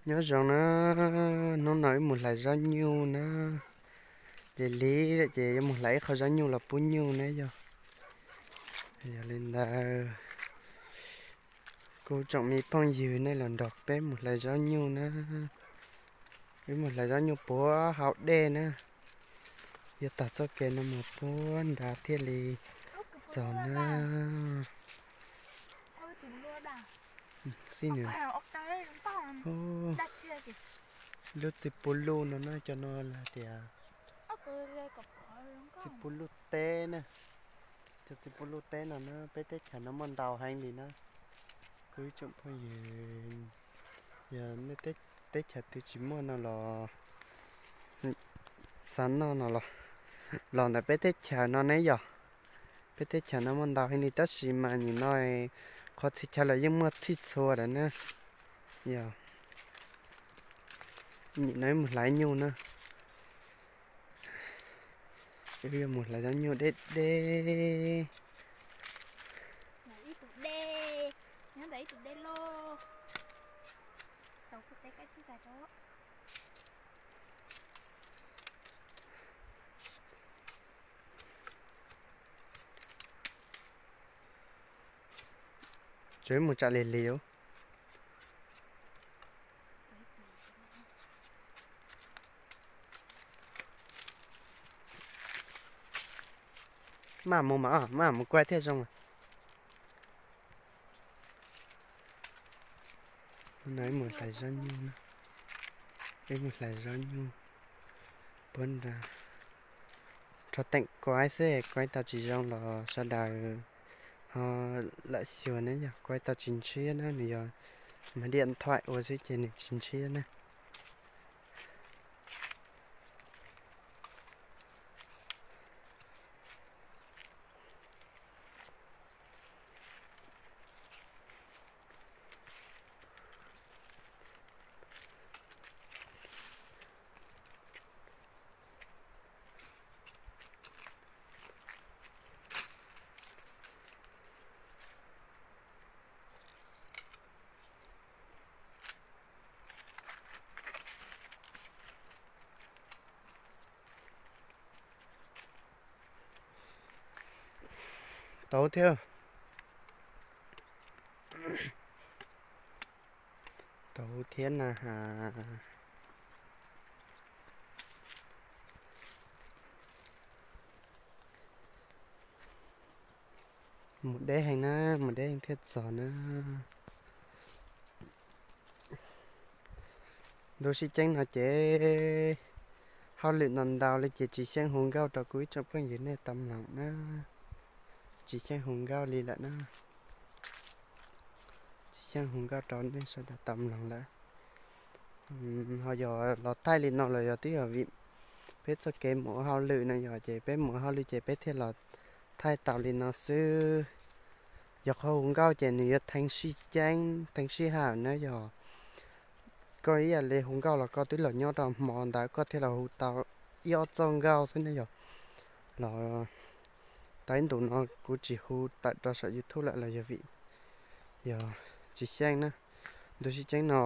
Nyob zoo na, hnub no wb mus hlais zaub nyuj na. Lig lig ces yuav mus hlais ib qho zaub nyuj los pub nyuj na yog. Yog li ntawd, kuv tsoom me phooj ywg nej los nrog peb mus hlais zaub nyuj na. Wb mus hlais zaub nyuj puag hauv dej na. Yuav tag txoj kev no mus puag nrad thiaj li txog na. Xij nws, lub txiv pub luj no na, cov no lawv tias txiv pub luj teb na. Cov txiv pub luj teb no na, peb teb chaws no muaj ntau heev li na. Kuv ib tsoom phooj ywg, yog nej teb chaws twg tsis muaj no los xav noj no los, los ntawm peb teb chaws no ne yog. Peb teb chaws no muaj ntau heev li tab sis mas nim no qhov txhia chaw los yeej muaj txhij txhua lawm na. Yog, nim no wb mus hlais nyuj na. Wb yuav mus hlais zaub nyuj deb deb. Tseem mus tsam lig lig os. Maj mus mas, maj mus kuaj thiaj zoo. Hnub no wb mus hlais zaub nyuj, wb mus hlais zaub nyuj puab nra. Rho teem kuaib xwb, kuaib tau tsis zoo los sawv daws ho lam xyuas ne yog, kuaib tau tsis ntshiab na, nws yog mas diam nthuaim ua xwb ces nws tsis ntshiab na. Tau thiab. Tau thiab na has. Mus deb heev na, mus deb heev thiaj txog na. Ntu sib ceeb no ces hauj lwm ntau ntau li ces tsis xyeej hu nkauj rau kuv ib tsoom phooj ywg nej tau mloog na. Tsis xyeej hu nkauj li lawm na. Tsis xyeej hu nkauj rau nej sawv daws tau mloog lawm. Ho yog los thaij li no los yog twb yog vim peb txoj kev mus ua hauj lwm no yog ces peb mus ua hauj lwm ces peb thiaj los thaij tau li no xwb. Yog qhov hu nkauj ces nws yuav thee sib ceeb thee sib hawm na yog. Koj ib yam li hu nkauj los koj twb los nyob rau hmo ntawd koj thiaj los hu tau ib ob txoj nkauj xwb ne yog. Los tau ib ntus no kuv tsis hu tawm rau saum YouTube lawm los yog vim yog tsis xyeej na. Ntu sib ceeb no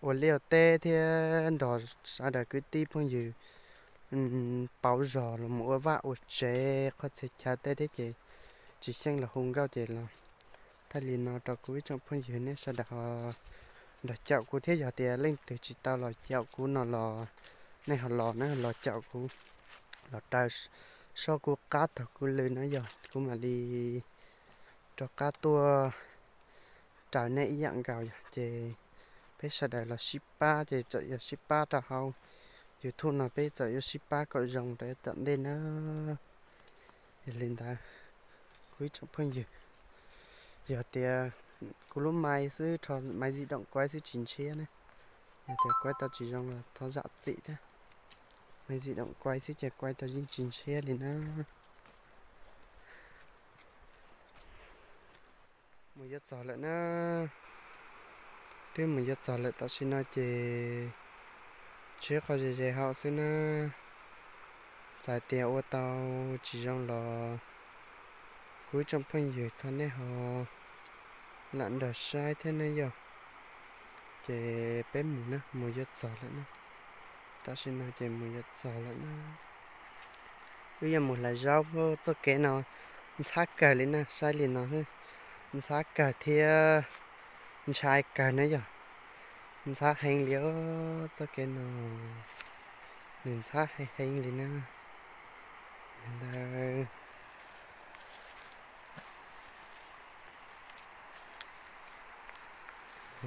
ua liaj ua teb thiab nrog sawv daws kwv tij phooj ywg pauv zog los mus ua vaj ua tsev qhov txhia chaw tej thiab ces tsis xyeej los hu nkauj ces los thaij li no rau kuv ib tsoom phooj ywg nej sawv daws nrog caum kuv thiab yog tias leej twg tsis tau los caum kuv no los nej ho los na, los caum kuv, los raws soj kuv qab taug kuv lw na yog kuv mam li rov qab tuaj raws nej ib yam nkaus yog ces peb sawv daws los sib pab ces txawm yog sib pab rau hauv YouTube no peb txawm yuav sib pab kom zoo rau tom ntej na. Yog li ntawd kuv ib tsoom phooj ywg, yog tias kuv lub mais xwb rho mais zim doom kuaib xwb tsis ntshiab ne. Yog tias kuaib tau tsis zoo los thov zam txim thiab. Mais zim doom kuaib xwb ces kuaib tau yeej tsis ntshiab li na. Mus yuav txog lawm na. Twb mus yuav txog lawm tam sim no ces tsheb qhov ze ze hauv xwb na. Txawm tias ua tau tsis zoo los kuv ib tsoom phooj ywg thov nej ho lam nrog saib thiab ne yog. Ces peb mus na, mus yuav txog lawm na. Tam sim no ces mus yuav txog lawm na. Wb yuav mus hlais zaub. Txoj kev no ntxhab kawg li na, saib li no xwb, ntxhab kawg thiab ntshai kawg na yog. Ntxhab heev li os, txoj kev no nws ntxhab heev heev li na. Ntawd,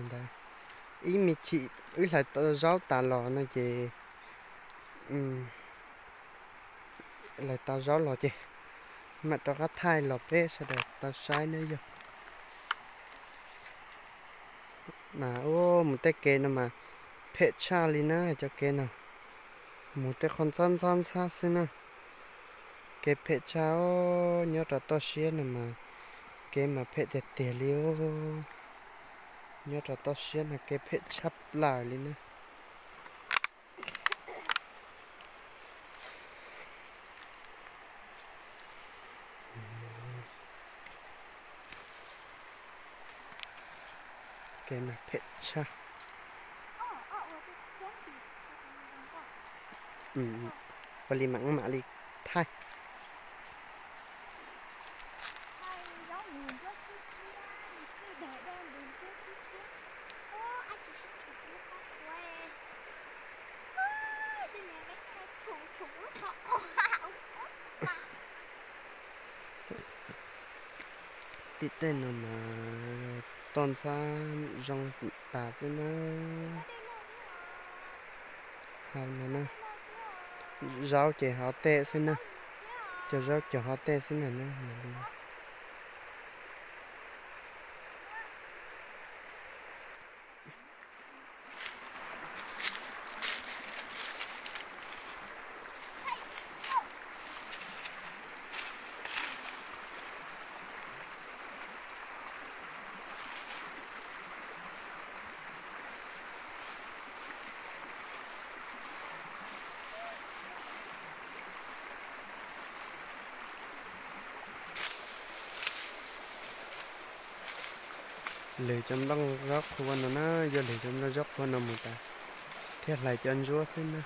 ntawd, ib me chim wb hlais tau zaub tas los no ces, hlais tau zaub los ces mam rov qab thaij los peb sawv daws tau saib na yog. Mas ua mus tej kev no mas phem tshaj li na cov kev no. Mus tej qhov ntxhab ntxhab ntxhab xwb na. Kev phem tshaj os, nyob rau toj siab no mas kev mas phem tiag tiag li os. Nyob rau toj siab no kev phem tshaj plaws li na. Kev mas phem tshaj. Ua li mam mam li thaij. Tim tej no mas toj ntxhab zoo tas xwb na. Hauv no na, zaub ces hauv tej xwb na, cov zaub cov hauv tej xwb na na. Lwm cov nplooj zaub qhua no na, yog lwm cov nplooj zaub qhua no mus tas thiaj hlais cov ntsuab xwb na.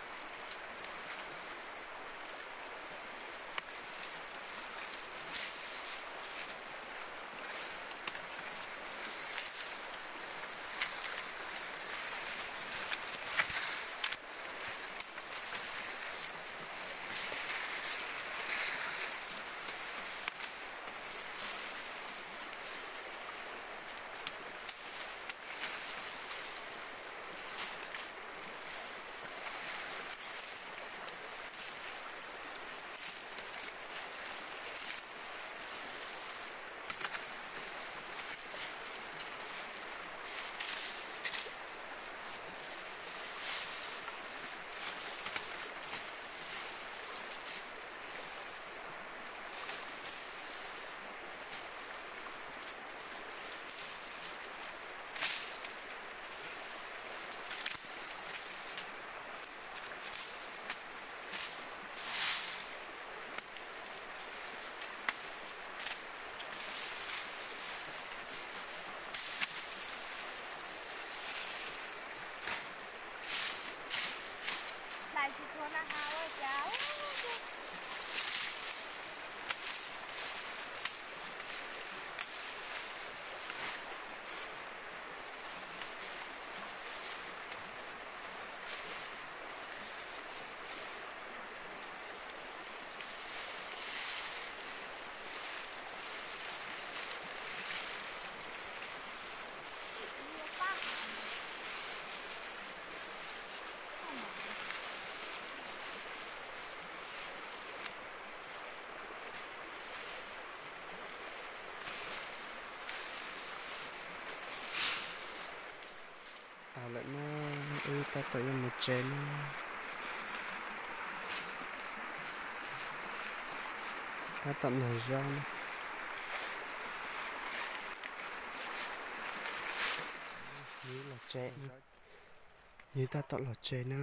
Tau lawm na, wb tab tom yuav mus tsev na. Tab tom noj zaub na. Yus los tsev na. Yus tab tom los tsev na.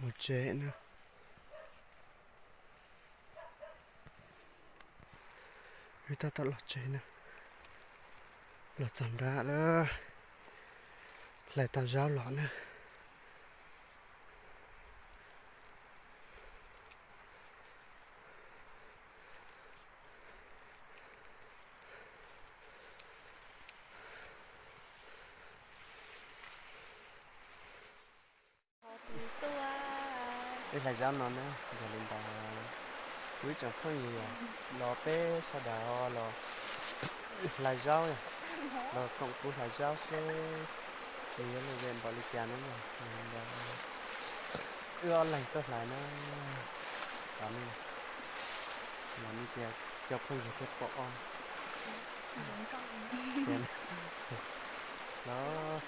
Mus tsev na. Wb tab tom los tsev na, los txog nrad lawm, hlais tau zaub los na. Wb hlais zaub no na, yog li ntawd, kuv ib tsoom phooj ywg los peb sawv daws los hlais zaub, los koom kuv hlais zaub seb nws yuav lom zem npaum li cas na yom. Yog li ntawd, wb ob leeg tuaj hlais na, los nej, los nej cov phooj ywg thiaj pom os. Los,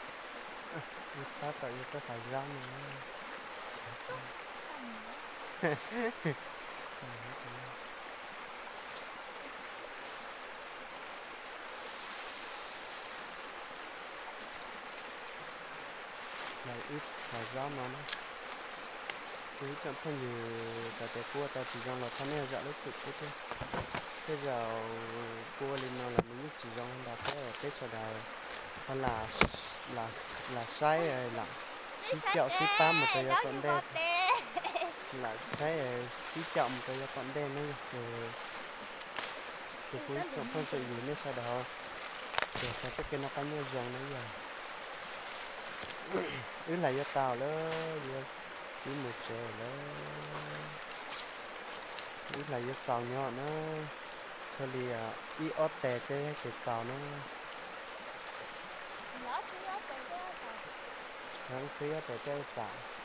wb tab tom yuav tuaj hlais zaub no. Los wb hlais zaub no na, kuv ib tsoom phooj ywg, txawm tias kuv ua tau tsis zoo los thov nej zam lub txim pub thiab. Tej zaum kuv ua li no los nws yeej tsis zoo ntau thiab, peb sawv daws ho lam saib, lam sib caum sib pab mus rau yav tom ntej, lam saib sib caum mus rau yav tom ntej ne yog ces, ces kuv ib tsoom phooj tsoom ywg nej sawv daws, ces xav txoj kev noj qab nyob zoo na yog. Wb hlais yuav tau lawm, yuav, wb mus tsev lawm. Wb hlais yuav txaus nyob na, txhua li ib ob tes thiab ces txaus na. Wb xwb ob tes thiab txaus.